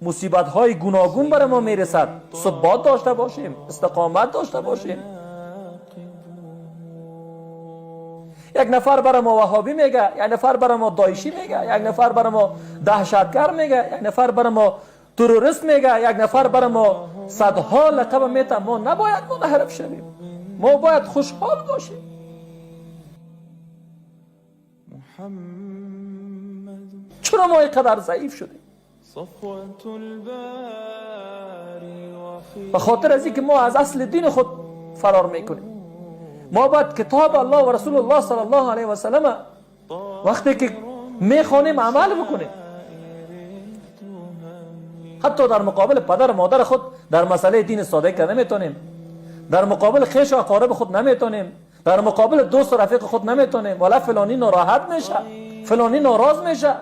مصیبت های گوناگون بر ما میرسد، ثبات داشته باشیم، استقامت داشته باشیم. یک نفر بر ما وهابی میگه، یک نفر بر ما داعشی میگه، یک نفر بر ما دهشتگر میگه، یک نفر بر ما تروریست میگه، یک نفر بر ما صدها لقب میته. ما نباید منحرف شویم، ما باید خوشحال باشیم. چرا ما اینقدر ضعیف شدیم؟ به خاطر از اینکه ما از اصل دین خود فرار میکنیم. ما باید کتاب الله و رسول الله صلی الله علیه و سلم وقتی که میخوانیم عمل بکنیم. حتی در مقابل پدر و مادر خود در مسئله دین صادق کرده نمیتونیم، در مقابل خویش و اقارب خود نمیتونیم، در مقابل دوست و رفیق خود نمیتونیم. ولی فلانی ناراحت میشه، فلانی ناراض میشه،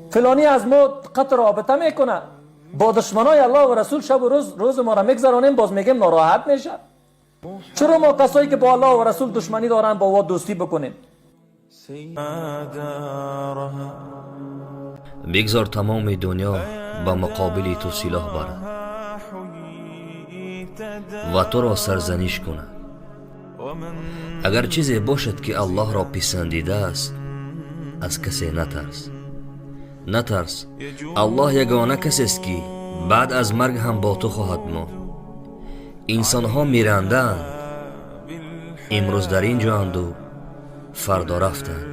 فلانی از ما قطع رابطه میکنه. با دشمنای الله و رسول شب و روز روز ما را میگذرانیم، باز میگیم ناراحت میشه. چرا ما کسایی که با الله و رسول دشمنی دارن با او دوستی بکنیم؟ بگذار تمام دنیا ба муқобили ту силоҳ барад ва туро сарзаниш кунад. Агар чизе бошад, ки Аллоҳро писандидааст, аз касе натарс. Натарс, Аллоҳ ягона касест, ки баъд аз марг ҳам бо ту хоҳад монд. Инсонҳо мирандаанд, имрӯз дар ин ҷоанду фардо рафтанд.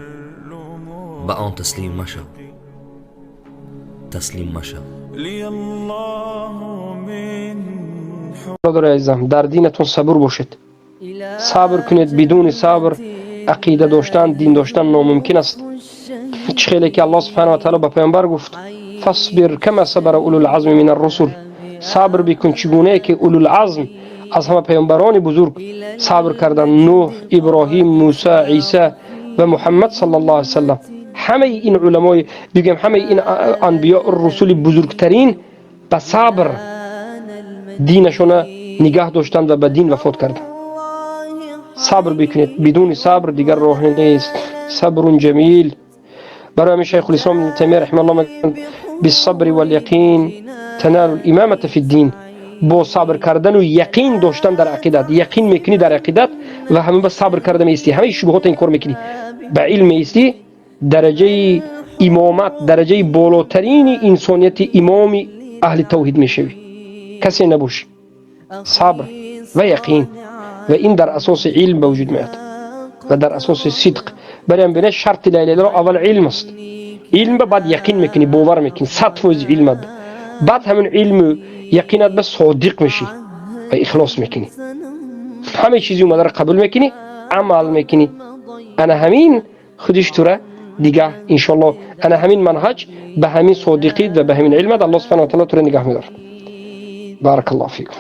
Ба он таслим машав, таслим машав. Бародари азизам, дар динатон сабур бошед, сабр кунед. Бидуни сабр ақида доштан, дин доштан номумкин аст. Чӣ хеле ки Аллоҳ субҳана ва таъала ба паёмбар гуфт: фасбир кама сабара улулазми мин аррусул. Сабр бикун, чӣ гунае ки улулазм аз ҳама паёмбарони бузург сабр карданд: Нӯҳ, Иброҳим, Муса, Иса ва Муҳаммад саллаллоҳу алайҳи васаллам. Ҳамаи ин уламои, бигӯем, ҳамаи ин анбиё, русули бузургтарин ба сабр динашона нигаҳ доштанд ва ба дин вафот карданд. Сабр бикунед, бидуни сабр дигар роҳе нест. Сабрун ҷамил. Барои ҳамин Шайхулислом Ибни Таймия раҳимааллоҳ мегӯянд: бисабри валяқин таналу лимамата фи ддин. Бо сабр кардану яқин доштан дар ақидат, яқин мекунӣ дар ақидат ва ҳама ба сабр карда меистӣ, ҳамаи шубҳота инкор мекунӣ, ба илм меистӣ, дараҷаи имомат, дараҷаи болотарини инсонияти, имоми аҳли тавҳид мешавӣ. Касе набошӣ. Сабр ва яқин, ва ин дар асоси илм ба вуҷуд меояд ва дар асоси сидқ. Барои бинед, шарти ла илаҳа иллаллоҳ аввал илм аст. Илм ба баъд яқин мекунӣ, бовар мекунӣ 100% илмат, баъд ҳамин илму яқинат ба содиқ мешӣ ва ихлос мекунӣ, ҳамаи чизи омадаро қабул мекунӣ, амал мекунӣ. Ана ҳамин худиш тура дигаҳ, иншоаллоҳ, ана ҳамин манҳаҷ, ба ҳамин содиқӣ ва ба ҳамин илмат Аллоҳ субҳана ва таъала тура нигаҳ медорад. Баракаллоҳу фикум.